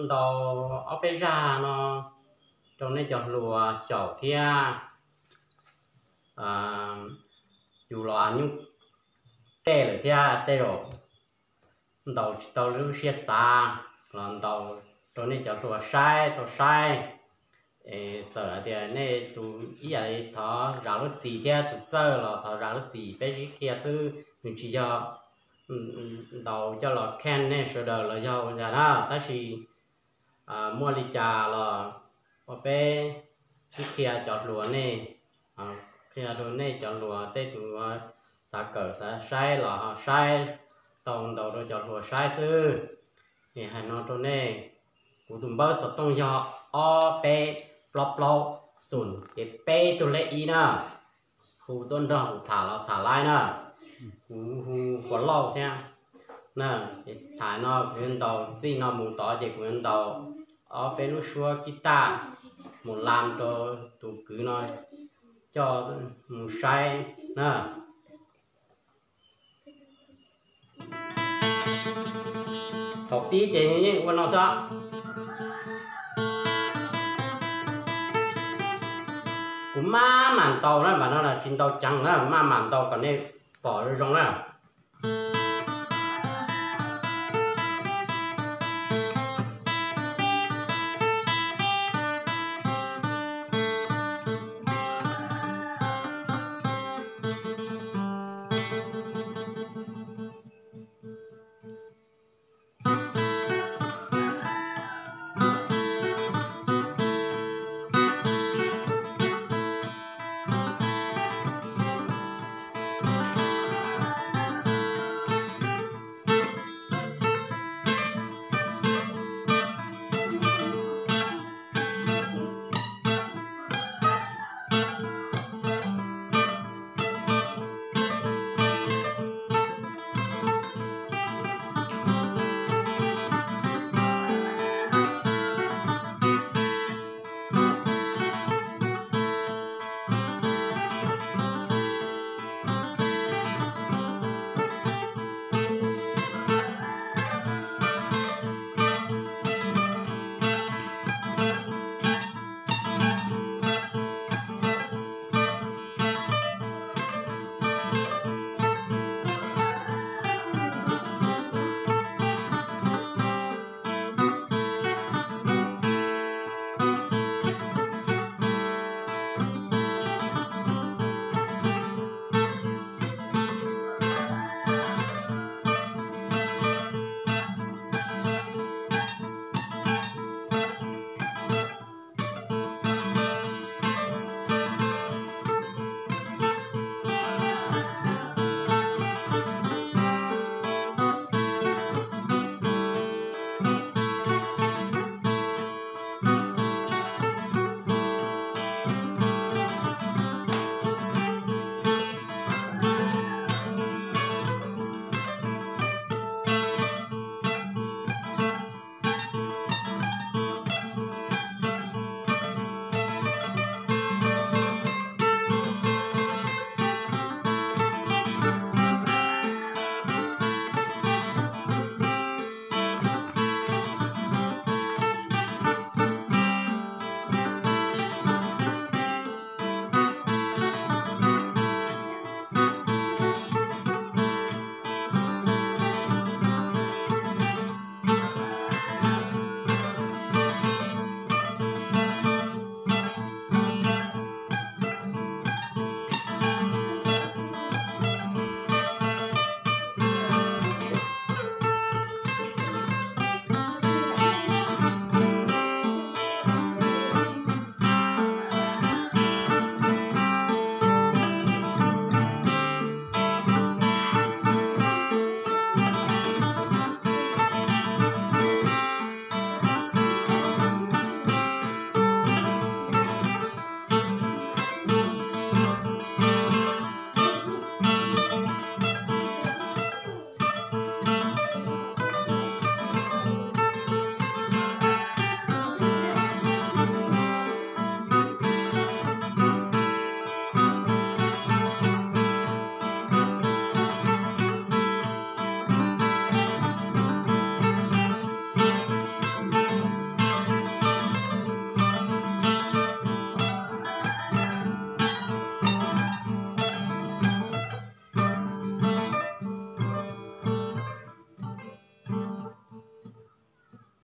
Ntaus ob peb zaj no rau nej cov hluas xyaum thiab. Yus los nyuj tej lawm thiab tej zaum ntaus tsis tau lub siab xav los ntaus rau nej cov hluas saib tau saib. Es txawm hais tias nej tus ib yam li thov zam lub txim thiab tus txawj los thov zam lub txim, peb sib qhia xwb, nws tsis yog ntaus coj los kheej nej sawv daws los yog ua cas na, tab sis muaj li cas los ua peb sib qhia cov hluas nej, qhia rau nej cov hluas tej tus xav kawm xav saib los ho saib tau, ntaus rau cov hluas saib xwb. Es hais no rau nej, kuv tus npawb xov tooj yog ob peb plaub plaub xoom ces peb tug lej ib na. Hu tuaj nrog kuv tham los tham laib na. Kuv hu Huas Lauj thiab na. Tham no kuv yuav ntaus, txij no mus tod ces kuv yuav ntaus ob peb lub suab kib taj mus lam rau tus kwv no coj mus saib na. Thaum pib ces yeej ua no xwb. Kuv maj mam ntaus na, mas no tsis ntaus ceev na, maj mam ntaus kom nej pom zoo zoo na.